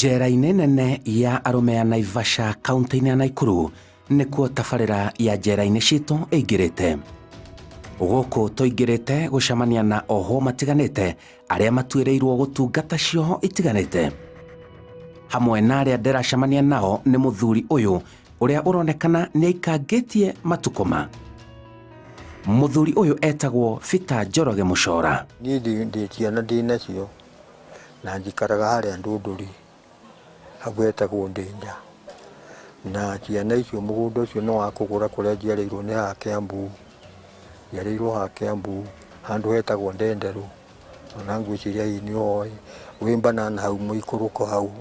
Njera-inĩ nene ya arũme ya Naivasha kaunti-inĩ ya Naikuru nĩkuo tabarĩra ya njera-inĩ citũ ĩingĩrĩte. Gũkũ tũingĩrĩte gũcemania na ohwo matiganĩte arĩa matuĩrĩirwo gũtungata cioho itiganĩte. Hamwe na arĩa ndĩracemania nao nĩ mũthuri ũyũ ũrĩa ũronekana nĩ aikangĩtie matukũ ma. Mũthuri ũyũ etagwo Peter Njoroge Mũcora. Niĩ ndĩ ciana ndĩ nacio na njikaraga harĩa Ndũndũri hau hetagwo Ndĩnja. Na ciana icio mũgũnda ũcio nĩ wa kũgũra kũrĩa njiarĩirwo nĩ haha Kĩambu, njiarĩirwo haha Kĩambu handũ hetagwo Ndenderũ, ona ngwĩciria hihi nĩ ũhoĩ, wĩ banana hau mũikũrũko hau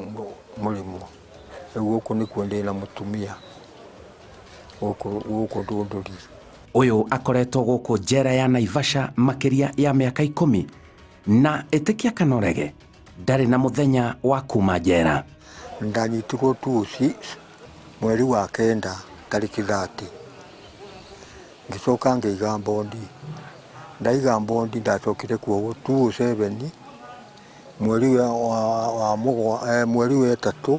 mũrĩmo. Rĩu gũkũ nĩkuo ndĩna mũtumia gũkũ gũkũ Ndũndũri. Ũyũ akoretwo gũkũ njera ya Naivasha makĩria ya mĩaka ikũmi na ĩtĩkia kana ũrege ndarĩ na mũthenya wa kuma njera. Ndanyitirwo 206 mweri wa kenda tarĩki 30 ngĩcoka ngĩiga mbondi, ndaiga mbondi ndacokire kuohwo 207 mweri wa, wa, wa, mũgwa, eh, mweri wa ĩtatũ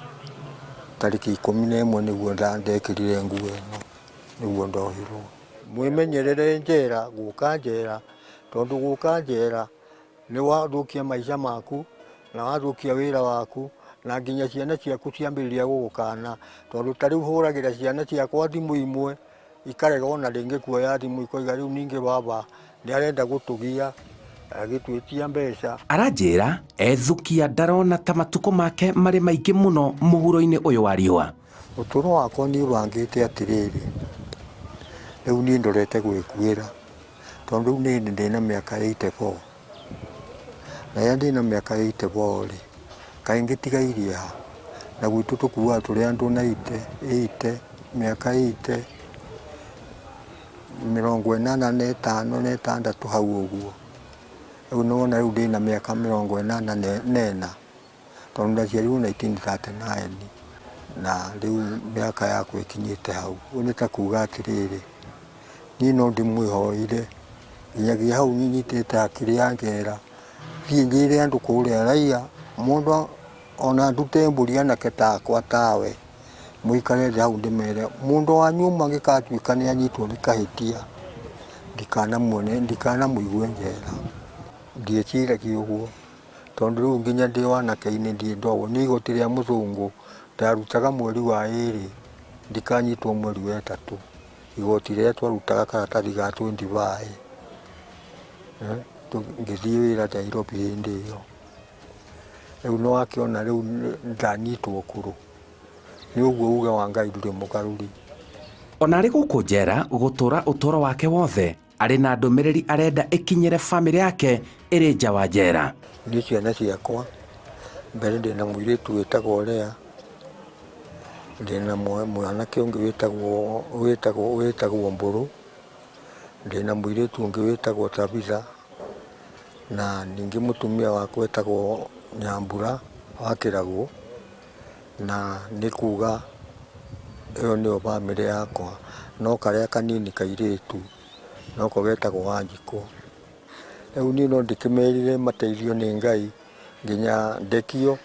tarĩki 11 nĩguo ndekĩrire nguo ĩno nĩguo ndohirwo. Mwĩmenyerere njera, gũka njera, tondũ gũka njera nĩ wathũkia maica maku na wathũkia wĩra waku na nginya ciana ciaku ciambĩrĩria gũgũkana, tondũ ta rĩu hũragĩra ciana ciakwa thimũ imwe ikarega ona rĩngĩ kuoya thimũ ikoiga rĩu ningĩ baba nĩ arenda gũtũgia agĩtwĩtia mbeca. Aranjĩra ethukia ndarona ta matukũ make marĩ maingĩ mũno mũhuro-inĩ ũyũ wa riũa. Ũtũũro wakwa niĩ bangĩte atĩrĩrĩ, rĩu niĩ ndorete gwĩkuĩra, tondũ rĩu niĩ ndĩna mĩaka 84, na rĩrĩa ndĩna mĩaka 84 rĩ, kaĩ ngĩtigairie ha? Na gwitũ tũkuaga tũrĩ andũ 90, 80, mĩaka 80, 85 na ĩtandatũ hau ũguo. Rĩu nĩwona rĩu ndĩna mĩaka 84. Tondũ ndaciarirwo 1939 na rĩu mĩaka yakwa ĩkinyĩte hau. Ũguo nĩ ta kuga atĩrĩrĩ, niĩ no ndĩmwĩhoire nginyagia hau nyitĩte hakiri ya njera, thiĩ njĩre andũ kũrĩa raiya, mũndũ ona ndute mbũri anake takwa tawe, mũikare thĩ hau ndĩmere, mũndũ wanyu ũmwe angĩgatuĩka nĩ anyitwo nĩ kahĩtia, ndikanamuone ndikanamũigue njera. Ndiĩciragia ũguo. Tondũ rĩu nginya ndĩ wanake-inĩ ndirĩ ndohwo nĩ igoti rĩa mũthũngũ, ndarutaga mweri wa ĩrĩ ndikanyitwo mweri wa ĩtatũ, igoti rĩrĩa twarutaga karatathi ga twenty baĩ, ngĩthiĩ wĩra Nairobi hĩndĩ ĩyo. Rĩu nĩ wakĩona rĩu ndanyitwo kũrũ, nĩ ũguo uge wa Ngai ndũrĩ mũgarũri. Ona arĩ gũkũ njera gũtũra ũtũro wake wothe arĩ na ndũmĩrĩri arenda ĩkinyĩre famĩlĩ yake ĩrĩ nja wa njera. Niĩ ciana ciakwa, mbere ndĩna mũirĩtu wĩtagwo Lea, ndĩna mwanake ũngĩ wĩtagwo wĩtagwo wĩtagwo Mbũrũ, ndĩna mũirĩtu ũngĩ wĩtagwo Tabitha, na ningĩ mũtumia wakwa etagwo Nyambura wa Kĩragũ, na nĩ kuga ĩyo nĩyo bamĩrĩ yakwa, no karĩa kanini kairĩtu noko getagwo Wanjikũ. Rĩu niĩ no ndĩkĩmerire mateithio nĩ Ngai nginya ndekio,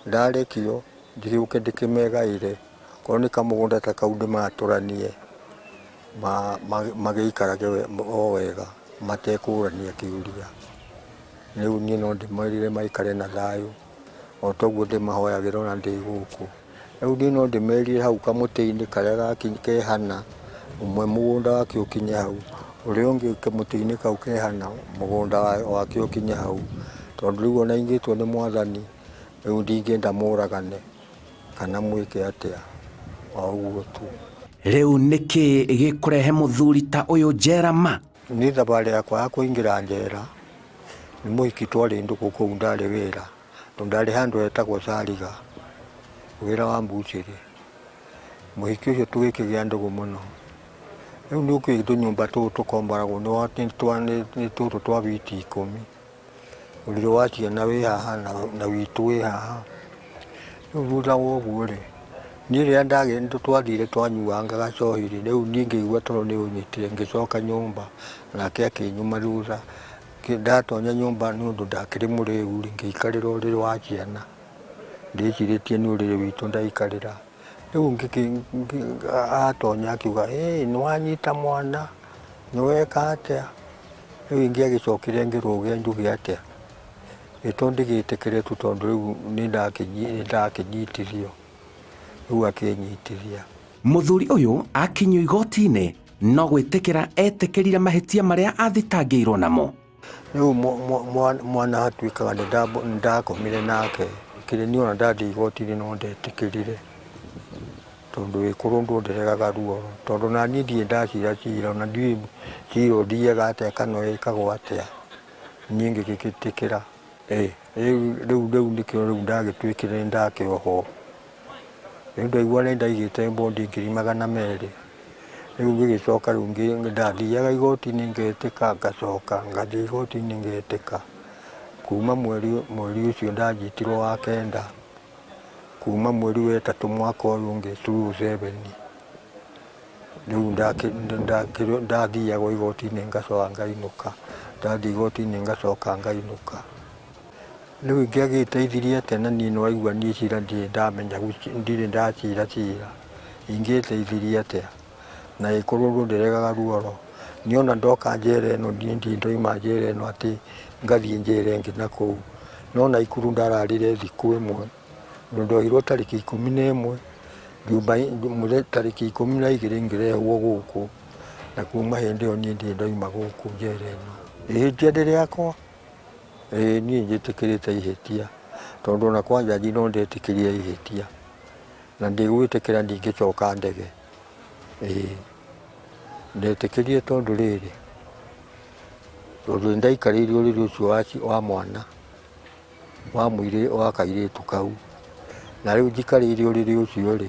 ndarekio ngĩũke ndĩkĩmegaĩre, okorwo nĩ kamũgũnda ta kau ndĩmatũranie magĩikarage o wega matekũrania kĩũria. Rĩu niĩ no ndĩmerire maikare na thayũ. O ta ũguo ndĩmahoyagĩra ona ndĩ gũkũ. Rĩu niĩ no ndĩmerire hau kamũtĩ-inĩ karĩa ke hana, ũmwe mũgũnda wake ũkinye hau, ũrĩa ũngĩ kamũtĩ-inĩ kau ke hana, mũgũnda wake ũkinye hau. Tondũ rĩu ona ingĩtwo nĩ Mwathani, rĩu ndingĩenda mũragane kana mwĩke atĩa, o ũguo tu. Rĩu nĩkĩ gĩkũrehe mũthuri ta ũyũ njera ma? Niĩ thabarĩ yakwa ya kũingĩra njera, nĩ mũhiki twarĩ ndũgũ kũu ndarĩ wĩra, tondũ ndarĩ handũ hetagwo Cariga, wĩra wa mbucĩrĩ. Mũhiki ũcio tũgĩkĩgĩa ndũgũ mũno. Rĩu nĩ ũkĩũĩ tũnyũmba tũtũ tũkomboragwo nĩ tũtũ twa biti 10. Ũrĩrĩ wa ciana wĩ haha na witũ wĩ haha. Rĩu thutha wa ũguo rĩ, niĩ rĩrĩa twathire twanyuanga gacohi rĩ, rĩu niĩ ngĩigua toro nĩ ũnyitire ngĩcoka nyũmba, nake akĩnyuma thutha. Ndatonya nyũmba nĩ ũndũ ndakĩrĩ mũrĩu rĩ, ngĩikarĩra ũrĩrĩ wa ciana. Ndĩcirĩtie nĩ ũrĩrĩ witũ ndaikarĩra. Rĩu atonya akiuga, ĩ nĩwanyita mwana, nĩweka atĩa? Rĩu ingĩagĩcokire ngĩrũge njuge atĩa? Ĩ to ndĩgĩtĩkĩre tu tondũ rĩu nĩndakĩnyitithio. Rĩu akĩnyitithia. Mũthuri ũyũ akinyio igoti-inĩ no gwĩtĩkĩra etĩkĩrire mahĩtia marĩa athitangĩirwo namo. Rĩu mwana atuĩkaga nĩ ndakomire nake, kĩrĩ niĩ ona ndathiĩ igoti-inĩ no ndetĩkĩrire, tondũ wĩ kũrũndwo ndĩregaga ruo, tondũ naniĩ ndirĩ ndacira cira, ona ndiũĩ cira ũthiaga atĩa kana wĩkagwo atĩa, niĩ ngĩgĩtĩkĩra. Rĩu rĩu nĩkĩo rĩu ndagĩtuĩkire nĩ ndakĩohwo. Rĩu ndaigua nĩ ndaigĩte mbondi 200,000. Rĩu ngĩgĩcoka rĩu ndathiaga igoti-inĩ ngetĩka ngacoka, ngathiĩ igoti-inĩ ngetĩka. Kuma mweri mweri ũcio ndanyitirwo wa kenda, kuma mweri wa ĩtatũ mwaka ũyũ ũngĩ 27, rĩu ndathiagwo igoti-inĩ ngacoka ngainũka, ndathiĩ igoti-inĩ ngacoka ngainũka. Rĩu ingĩagĩteithirie atĩa na niĩ nĩwaigua niĩ cira ndirĩ ndamenya ndirĩ ndacira cira, ingĩteithirie atĩa? Na ĩkorwo ũndũ ndĩregaga ruoro. Niĩ ona ndoka njera ĩno niĩ ndirĩ ndauma njera ĩno atĩ ngathiĩ njera ĩngĩ nakũu. No Naikuru ndararire thikũ ĩmwe, tondũ ndohirwo tarĩki 11, tarĩki 12 ngĩrehwo gũkũ, na kuma hĩndĩ ĩyo niĩ ndirĩ ndauma gũkũ njera ĩno. Ihĩtia nĩ rĩakwa? Ĩĩ niĩ njĩtĩkĩrĩte ihĩtia, tondũ ona kwa njanji no ndetĩkĩrire ihĩtia, na ndigwĩtĩkĩra ndingĩcoka ndege. Ĩĩ, ndetĩkĩrire tondũ rĩrĩ, tondũ nĩ ndaikarĩire ũrĩrĩ ũcio wa mwana, wa wa kairĩtu kau, na rĩu njikarĩire ũrĩrĩ ũcio rĩ,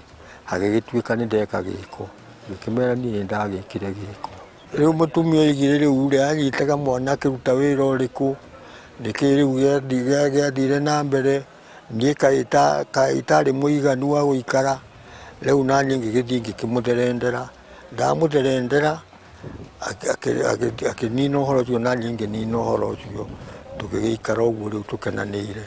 hagĩgĩtuĩka nĩ ndeka gĩko, ngĩkĩmera niĩ nĩ ndagĩkire gĩko. Rĩu mũtumia oigire rĩu rĩ, anyitaga mwana akĩruta wĩra ũrĩkũ, nĩkĩ rĩu gĩathire na mbere, niĩ kaĩ itarĩ mũiganu wa gũikara, rĩu naniĩ ngĩgĩthiĩ ngĩkĩmũtherendera, ndamũtherendera akĩnina ũhoro ũcio naniĩ ngĩnina ũhoro ũcio, tũgĩgĩikara ũguo rĩu tũkenanĩire.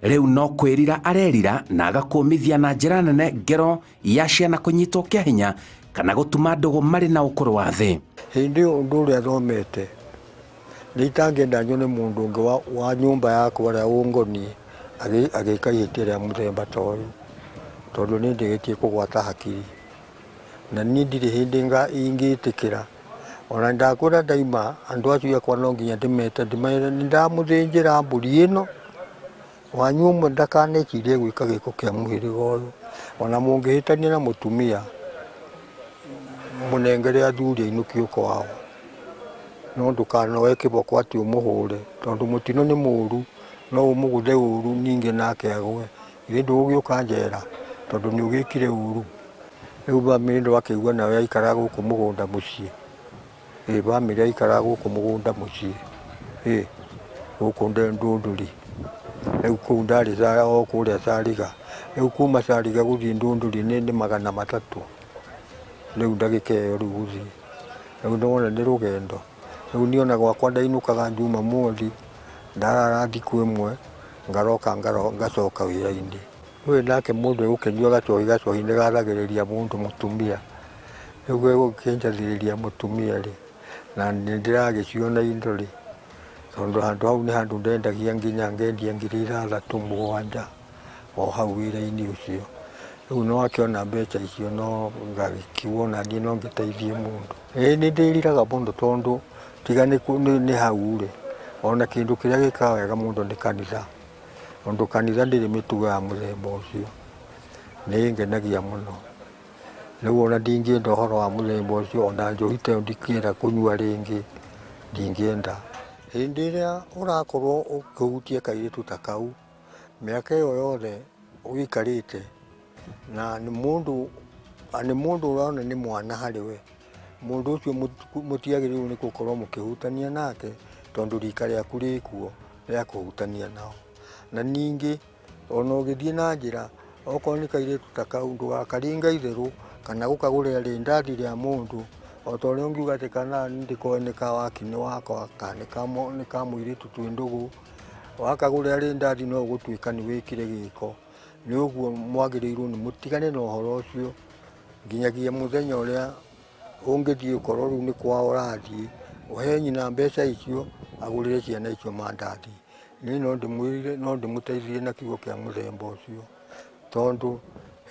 Rĩu no kwĩrira arerira na agakũmithia na njĩra nene ngero ya ciana kũnyitwo kĩa hinya kana gũtuma ndũgũ marĩ na ũkũrũ wa thĩ. Hĩndĩ ĩyo ũndũ ũrĩa thomete nĩ itangĩenda nyone mũndũ ũngĩ wa nyũmba yakwa ũrĩa ũngoniĩ agĩka ihĩtia rĩa mũthemba ta ũyũ, tondũ nĩ ndĩgĩtie kũgwata hakiri. Na niĩ ndirĩ hĩndĩ ingĩtĩkĩra ona ndakwĩra ndaima andũ acio akwa no nginya ndĩmete ndĩmere nĩ ndamũthĩnjĩra mbũri ĩno, wanyu ũmwe ndakanecirie gwĩka gĩko kĩa mũhĩrĩga ũyũ. Ona mũngĩhĩtania na mũtumia mũnengere athuri ainũkio kwao, no ndũkanoe kĩboko atĩ ũmũhũre, tondũ mũtino nĩ mũru, no ũmũgũthe ũru ningĩ nake agwe. Githĩ ndũgũgĩũka njera tondũ nĩ ũgĩkire ũru. Rĩu bamĩrĩ ndwakĩigua nawe aikaraga gũkũ mũgũnda mũciĩ. Ĩ bamĩrĩ aikaraga gũkũ mũgũnda mũciĩ. Ĩ gũkũ Ndũndũri. Rĩu kũu ndarĩ o kũrĩa Cariga. Rĩu kuma Cariga gũthiĩ Ndũndũri nĩ 300. Rĩu ndagĩka ĩyo rĩu gũthiĩ. Rĩu nĩwona nĩ rũgendo. Rĩu niĩ ona gwakwa ndainũkaga Njumamothi, ndarara thikũ ĩmwe, ngaroka ngacoka wĩra-inĩ. Nĩũĩ nake mũndũ egũkĩnyua gacohi, gacohi nĩ gathagĩrĩria mũndũ mũtumia. Rĩu gegũkĩnjathĩrĩria mũtumia rĩ, na nĩ ndĩragĩciona indo rĩ, tondũ handũ hau nĩ handũ ndendagia nginya ngendia 6,000 7,000 o hau wĩra-inĩ ũcio. Rĩu nĩwakĩona mbeca icio no ngagĩkiuga ona niĩ no ngĩteithie mũndũ. Ĩĩ nĩ ndĩriraga mũno tondũ tiga nĩ hau rĩ, ona kĩndũ kĩrĩa gĩkaga wega mũno nĩ kanitha. Tondũ kanitha ndĩrĩ mĩtugo ya mũthemba ũcio, nĩ ĩngenagia mũno. Rĩu ona ndingĩenda ũhoro wa mũthemba ũcio, ona njohi ta ĩyo ndingĩenda kũnyua rĩngĩ, ndingĩenda. Hĩndĩ ĩrĩa ũrakorwo ũkĩhutia kairĩtu ta kau, mĩaka ĩyo yothe ũikarĩte, na nĩ mũndũ, nĩ mũndũ ũrona nĩ mwana harĩ we, mũndũ ũcio mũtiagĩrĩirwo nĩ gũkorwo mũkĩhutania nake, tondũ rika rĩaku rĩkuo rĩa kũhutania nao. Na ningĩ ona ũgĩthiĩ na njĩra, okorwo nĩ kairĩtu ta kau ndũgakaringe itherũ kana gũkagũrĩra rĩndathi rĩa mũndũ, o ta ũrĩa ũngiuga atĩ kana ndĩkoĩ nĩ ka wakinĩ wakwa kana nĩ ka mũirĩtu twĩ ndũgũ, wakagũrĩra rĩndathi no ũgũtuĩka nĩ wĩkire gĩko. Nĩ ũguo mwagĩrĩirwo nĩ mũtigane na ũhoro ũcio nginyagia mũthenya ũrĩa ũngĩthiĩ ũkorwo rĩu nĩ kwao ũrathiĩ, ũhe nyina mbeca icio agũrĩre ciana icio mandathi. Niĩ no ndĩmwĩrire, no ndĩmũteithirie na kiugo kĩa mũthemba ũcio, tondũ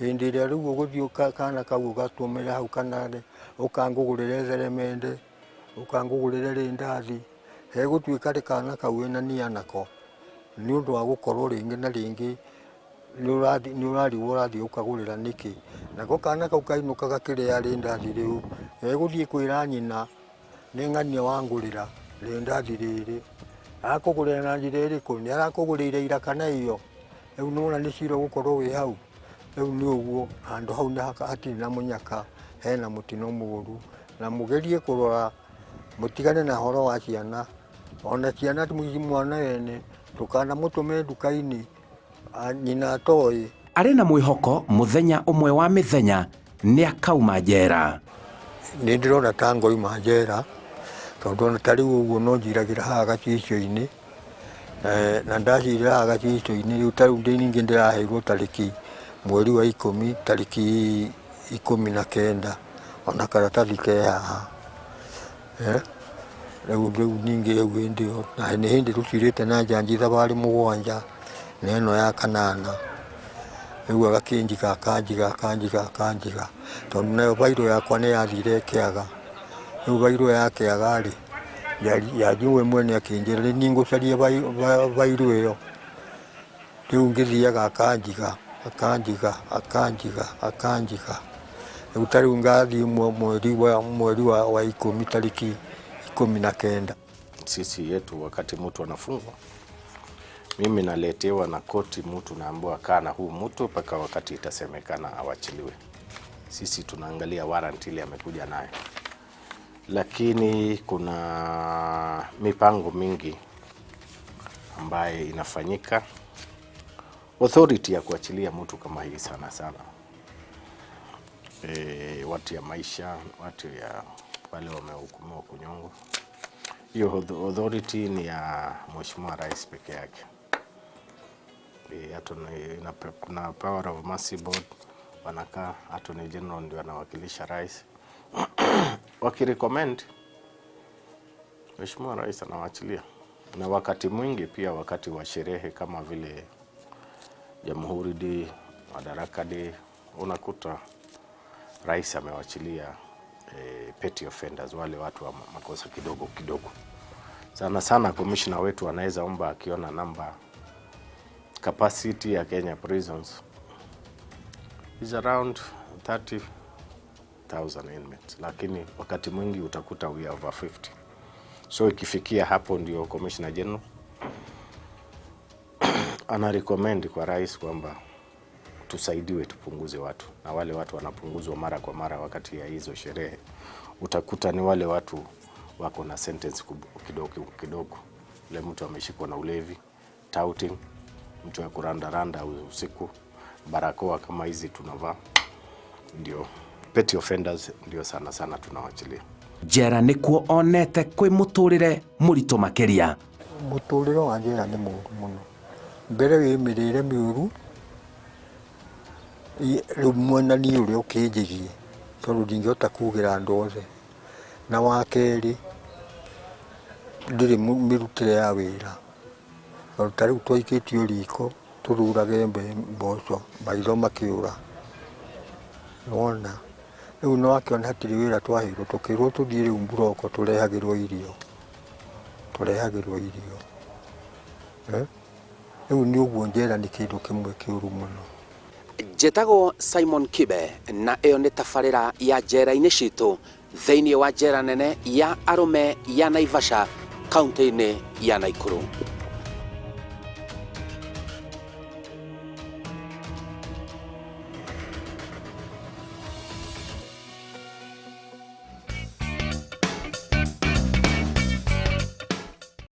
hĩndĩ ĩrĩa rĩu ũgũthiĩ kana kau ũgatũmĩre hau kana ũkangũgũrĩre theremende, ũkangũgũrĩre rĩndathi, hegũtuĩka kana kau wĩna nia nako, nĩ ũndũ wa gũkorwo rĩngĩ na rĩngĩ nĩ ũrarigwo ũrathiĩ gũkagũrĩra nĩkĩ. Nako kana kau kainũka gakĩrĩa rĩndathi rĩu, gegũthiĩ kwĩra nyina nĩ ng'ania wangũrĩra rĩndathi rĩrĩ. Arakũgũrĩra na njĩra ĩrĩkũ? Nĩ arakũgũrĩire ira kana iyo? Rĩu nĩ wona nĩ cira ũgũkorwo wĩ hau. Rĩu nĩ ũguo handũ hau hatirĩ na mũnyaka, hena mũtino mũru. Na mũgerie kũrora mũtigane na ũhoro wa ciana, ona ciana mwana wene ndũkanamũtũme nduka-inĩ nyina atoĩ. Arĩ na mwĩhoko mũthenya ũmwe wa mĩthenya nĩ akauma njera. Nĩ ndĩrona ta ngoima njera, tondũ ona ta rĩu ũguo no njiragĩra haha gacicio-inĩ, na ndacirĩra haha gacicio-inĩ rĩu ta rĩu ningĩ ndĩraheirwo tarĩki mweri wa ikũmi tarĩki 19, ona karatathi ke haha. Rĩu rĩu ningĩ rĩu hĩndĩ ĩyo na nĩ hĩndĩ tũcirĩte na njanji thabarĩ mũgwanja na ĩno ya kanana. Rĩu agakĩnjiga akanjiga akanjiga akanjiga tondũ nayo bairũ yakwa nĩ yathire ĩkĩaga. Rĩu bairũ yakĩaga rĩ, njanji we mwene akĩnjĩra nĩ niĩ ngũcaria bairũ ĩyo. Rĩu ngĩthiaga akanjiga akanjiga akanjiga akanjiga. Rĩu ta rĩu ngathiĩ mweri wa 10 tarĩki 19. Sisi yetu wakati mtu anafungwa, mimi naletewa na koti mtu naambiwa kaa na huu mtu mpaka wakati itasemekana awachiliwe. Sisi tunaangalia warrant ile amekuja nayo, lakini kuna mipango mingi ambaye inafanyika. Authority ya kuachilia mtu kama hii sana sana watu ya maisha, watu ya wale wamehukumiwa kunyongwa, hiyo authority ni ya Mheshimiwa Rais peke yake. Kuna Power of Mercy Board wanakaa, Attorney General ndio anawakilisha rais. Wakirecommend, Mheshimiwa Rais anawaachilia. Na wakati mwingi pia wakati wa sherehe kama vile Jamhuri Day, Madaraka Day, unakuta rais amewachilia petty offenders, wale watu wa makosa kidogo kidogo. Sana sana commissioner wetu anaweza omba akiona namba capacity ya Kenya Prisons is around 30,000 inmates, lakini wakati mwingi utakuta we are over 50. So ikifikia hapo ndio Commissioner General ana recommend kwa rais kwamba tusaidiwe tupunguze watu, na wale watu wanapunguzwa mara kwa mara wakati ya hizo sherehe, utakuta ni wale watu wako na sentence kidogo kidogo. Ule mtu ameshikwa na ulevi, touting, mtu ya kurandaranda usiku, barakoa kama hizi tunavaa, ndio petty offenders ndio sana sana tunawachilia. Njera nĩkuo onete kwĩ mũtũrĩre mũritũ makĩria. Mũtũrĩre wa njera nĩ mũru mũno. Mbere wĩ mĩrĩre mĩũru, rĩu mwena niĩ ũrĩa ũkĩnjĩgie tondũ ndingĩhota kugĩra andũ othe. Na wa kerĩ, ndĩrĩ mĩrutĩre ya wĩra. Tondũ ta rĩu twaikĩtio riko tũthurage mboco maitho makĩũra. Nĩwona? Rĩu nĩwakĩona hatirĩ wĩra twaheirwo, tũkĩrwo tũthiĩ rĩu mburoko tũrehagĩrwo irio. Tũrehagĩrwo irio. Rĩu nĩ ũguo njera nĩ kĩndũ kĩmwe kĩũru mũno. Njĩtagwo Simon Kibe na ĩyo nĩ tabarĩra ya njera-inĩ citũ thĩinĩ wa njera nene ya arũme ya Naivasha kaunti-inĩ ya Nakuru.